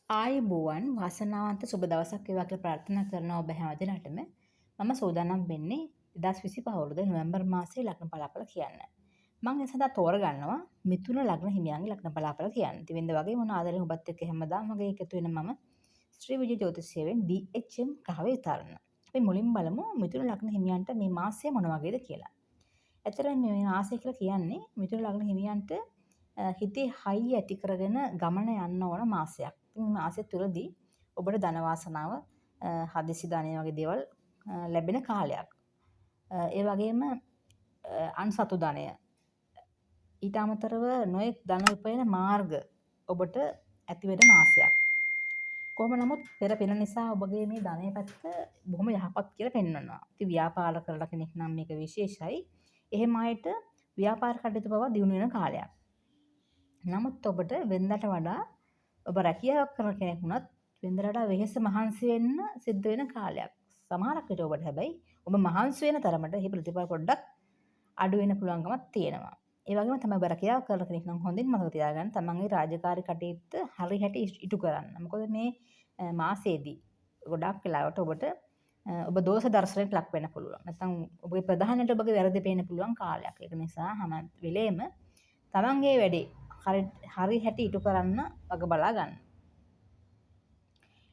ආයුබෝවන්, වාසනාවන්ත සුබ දවසක් වේවා කියලා ප්‍රාර්ථනා කරනවා ඔබ හැම දිනකටම. මම සූදානම් වෙන්නේ 2025 අවුරුද්ද නොවැම්බර් මාසයේ ලග්න පලාඵල කියන්න. මම ඒ සඳහා තෝරගන්නවා මිථුන ලග්න හිමියන්ගේ ලග්න පලාඵල කියන්න. ඉතින් වෙනද වගේ මොන ආදරෙන් ඔබත් එක්ක හැමදාම වගේ එකතු වෙන මම ශ්‍රී විජය ජ්‍යොතිෂ සේවයෙන් DHM කහවේ විතරණ. අපි මුලින් බලමු මිථුන ලග්න හිමියන්ට මේ මාසය මොන වගේද කියලා. ඇත්තටම මේ මාසය කියලා කියන්නේ මිථුන ලග්න හිමියන්ට හිතේ හයිය ඇති කරගෙන ගමන යන්න ඕන මාසයක්. ඉතින් මේ මාසය තුළදී ඔබට ධන වාසනාව, හදිසි ධනය වගේ දේවල් ලැබෙන කාලයක්. ඒ වගේම අන්සතු ධනය, ඊට අමතරව නොයෙක් ධන උපයන මාර්ග ඔබට ඇති වෙන මාසයක්. කොහොම නමුත් පෙර පින නිසා ඔබගේ මේ ධනය පැත්ත බොහොම යහපත් කියලා පෙන්වනවා. ඉතින් ව්‍යාපාර කරන කෙනෙක් නම් මේක විශේෂයි. එහෙම අයට ව්‍යාපාර කටයුතු පවා දියුණු වෙන කාලයක්. නමුත් ඔබට වෙනදට වඩා ඔබ රැකියාවක් කරන කෙනෙක් වුණත් වෙනදට වඩා වෙහෙස මහන්සි වෙන්න සිද්ධ වෙන කාලයක්. සමහරක් විට ඔබට හැබැයි ඔබ මහන්සි වෙන තරමට එහි ප්‍රතිඵල පොඩ්ඩක් අඩු වෙන්න පුළුවන්කමක් තියෙනවා. ඒ වගේම තමයි ඔබ රැකියාවක් කරන කෙනෙක් නම් හොඳින් මතක තියාගන්න තමන්ගේ රාජකාරී කටයුත්ත හරි හැටි ඉටු කරන්න. මොකද මේ මාසයේදී ගොඩාක් වෙලාවට ඔබට ඔබ දෝෂ දර්ශනයට ලක් වෙන්න පුළුවන්. නැත්නම් ඔබගේ ප්‍රධානයට ඔබගේ වැරදි පේන්න පුළුවන් කාලයක්. ඒක නිසා හැම වෙලේම තමන්ගේ වැඩේ හරි හැටි ඉටු කරන්න වග බලා ගන්න.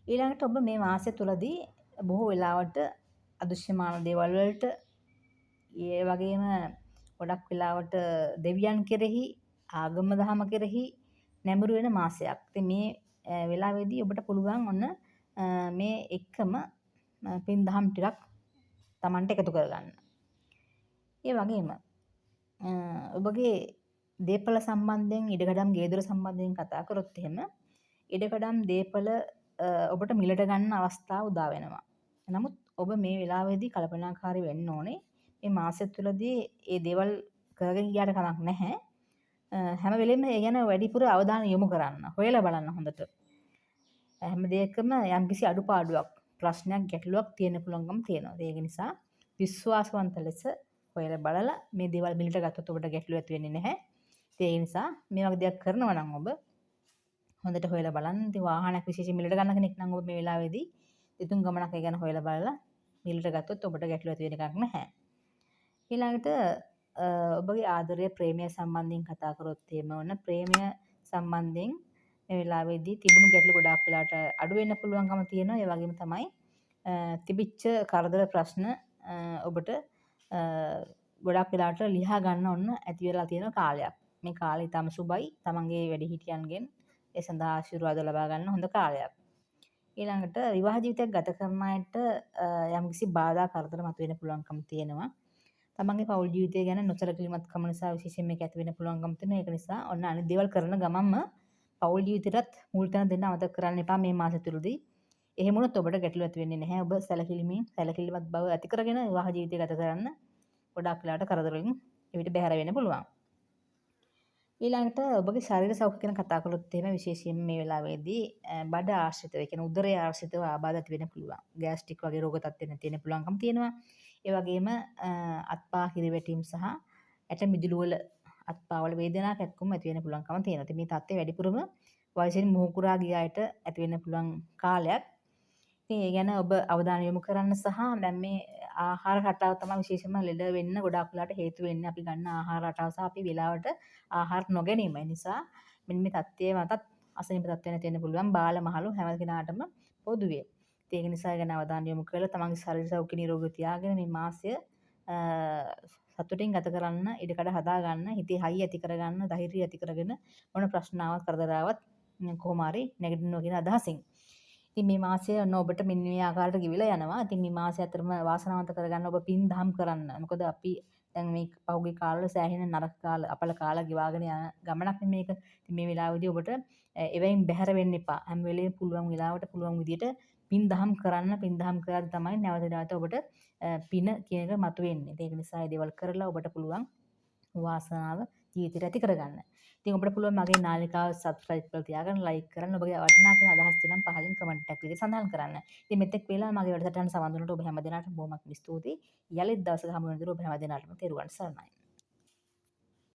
ඊළඟට ඔබ මේ මාසය තුලදී බොහෝ වෙලාවට අදෘශ්‍යමාන දේවල් වලට, ඒ වගේම ගොඩක් වෙලාවට දෙවියන් කෙරෙහි, ආගම දහම කෙරෙහි නැඹුරු වෙන මාසයක්. ඉතින් මේ වෙලාවේදී ඔබට පුළුවන් ඔන්න මේ එක්කම පින් දහම් ටිකක් තමන්ට එකතු කරගන්න. ඒ වගේම ඔබගේ දේපල සම්බන්ධයෙන්, ඉඩකඩම් ගේදොර සම්බන්ධයෙන් කතා කරොත් එහෙම ඉඩකඩම් දේපල ඔබට මිලට ගන්න අවස්ථා උදා වෙනවා. නමුත් ඔබ මේ වෙලාවේදී කල්පනාකාරී වෙන්න ඕනේ. මේ මාසය තුළදී ඒ දේවල් කරගෙන ගියාට කමක් නැහැ. හැම වෙලෙම ඒ ගැන වැඩිපුර අවධානය යොමු කරන්න. හොයලා බලන්න හොඳට. හැම දෙයකම යම්කිසි අඩුපාඩුවක්, ප්‍රශ්නයක්, ගැටලුවක් තියෙන්න පුළුවන්කම තියෙනවා. ඒක නිසා විශ්වාසවන්ත ලෙස හොයලා බලලා මේ දේවල් මිලට ගත්තොත් ඔබට ගැටලු ඇති වෙන්නේ නැහැ. ඒ නිසා මේ වගේ දෙයක් කරනවා නම් ඔබ හොඳට හොයලා බලන්න. ඉතින් වාහනයක් විශේෂයෙන් මිලට ගන්න කෙනෙක් නම් ඔබ මේ වෙලාවේදී දෙතුන් ගමනක් ඒ ගැන හොයලා බලලා මිලට ගත්තොත් ඔබට ගැටලු ඇති වෙන එකක් නැහැ. ඊළඟට ඔබගේ ආදරය, ප්‍රේමය සම්බන්ධයෙන් කතා කරොත් එහෙම ඔන්න ප්‍රේමය සම්බන්ධයෙන් මේ වෙලාවේදී තිබුණු ගැටලු ගොඩාක් වෙලාවට අඩු වෙන්න පුළුවන්කම තියෙනවා. ඒ වගේම තමයි තිබිච්ච කරදර ප්‍රශ්න ඔබට ගොඩාක් වෙලාවට ලිහා ගන්න ඔන්න ඇති වෙලා තියෙන කාලයක්. මේ කාලය ඉතාම සුබයි. තමන්ගේ වැඩිහිටියන්ගෙන් ඒ සඳහා ආශිර්වාද ලබා ගන්න හොඳ කාලයක්. ඊළඟට විවාහ ජීවිතයක් ගත කරන අයට යම්කිසි බාධා කරදර මතුවෙන්න පුළුවන්කම තියෙනවා. තමන්ගේ පෞල් ජීවිතය ගැන නොසැලකිලිමත්කම නිසා විශේෂයෙන් මේක ඇති වෙන්න පුළුවන්කම තියෙනවා. ඒක නිසා ඔන්න අනිත් දේවල් කරන ගමන්ම පෞල් ජීවිතයටත් මුල් තැන දෙන්න අමතක කරන්න එපා මේ මාසය තුළදී. එහෙම වුණොත් ඔබට ගැටලු ඇති වෙන්නේ නැහැ. ඔබ සැලකිලිමත් බව ඇති කරගෙන විවාහ ජීවිතය ගත කරන්න ගොඩාක් වෙලාවට කරදර වලින් එවිට බැහැර වෙන්න පුළුවන්. ඊළඟට ඔබගේ ශරීර සෞඛ්‍ය ගැන කතා කළොත් එහෙම විශේෂයෙන්ම මේ වෙලාවේදී බඩ ආශ්‍රිතව, ඒ කියන්නේ උදරය ආශ්‍රිතව ආබාධ ඇති වෙන්න පුළුවන්. ගෑස්ට්‍රික් වගේ රෝග තත්ත්ව නැති වෙන්න පුළුවන්කම තියෙනවා. ඒ වගේම අත්පා හිරිවැටීම් සහ ඇට මිදුළු වල අත්පා වල වේදනා කැක්කුම් ඇති වෙන්න පුළුවන්කම තියෙනවා. ඉතින් මේ තත්ත්වය වැඩිපුරම වයසෙන් මුහුකුරා ගිය අයට ඇති වෙන්න පුළුවන් කාලයක්. ඉතින් ඒ ගැන ඔබ අවධානය යොමු කරන්න සහ දැන් මේ ආහාර රටාව තමයි විශේෂයෙන්ම ලෙඩ වෙන්න ගොඩාක් වෙලාට හේතු වෙන්නේ. අපි ගන්න ආහාර රටාව සහ අපි වෙලාවට ආහාර නොගැනීම නිසා මෙන්න මේ තත්ත්වය මතත් අසනීප තත්ත්වය නැති වෙන්න පුළුවන්. බාල මහලු හැම කෙනාටම පොදුවේ. ඉතින් ඒක නිසා ඒ ගැන අවධානය යොමු කරලා තමන්ගේ ශරීර සෞඛ්‍ය නිරෝගී තියාගෙන මේ මාසය සතුටින් ගත කරන්න, ඉඩකඩ හදා ගන්න, හිතේ හයිය ඇති කරගන්න, ධෛර්යය ඇති කරගෙන මොන ප්‍රශ්න ආවත් කරදර ආවත් කොහොම හරි නැගිටිනවා කියන අදහසින්. ඉතින් මේ මාසය ඔන්න ඔබට මෙන්න මේ ආකාරයට ගෙවිලා යනවා. ඉතින් මේ මාසය අතරම වාසනාවන්ත කරගන්න ඔබ පින් දහම් කරන්න. මොකද අපි දැන් මේ පහුගිය කාලවල සෑහෙන නරක කාල, අපල කාල ගෙවාගෙන යන ගමනක් නේ මේක. ඉතින් මේ වෙලාවේදී ඔබට එවැයින් බැහැර වෙන්න එපා. හැම වෙලේම පුළුවන් වෙලාවට පුළුවන් විදියට පින් දහම් කරන්න. පින් දහම් කරද්දී තමයි නැවත නැවත ඔබට පින කියන එක මතුවෙන්නේ. ඒක නිසා මේ දේවල් කරලා ඔබට පුළුවන් වාසනාව ජීවිතේට ඇති කරගන්න. ඉතින් ඔබට පුළුවන් මගේ නාලිකාව සබ්ස්ක්‍රයිබ් කරලා තියාගන්න, ලයික් කරන්න, ඔබගේ වටිනා කියන අදහස් තියෙනම් පහලින් කමෙන්ට් එකක් විදිහට සඳහන් කරන්න. ඉතින් මෙතෙක් වෙලා මගේ වැඩසටහන සවන් දුන්නට ඔබ හැම දෙනාටම බොහොමත්ම ස්තුතියි. යළිත් දවසක හමු වෙනතුරු ඔබ හැම දෙනාටම තෙරුවන් සරණයි.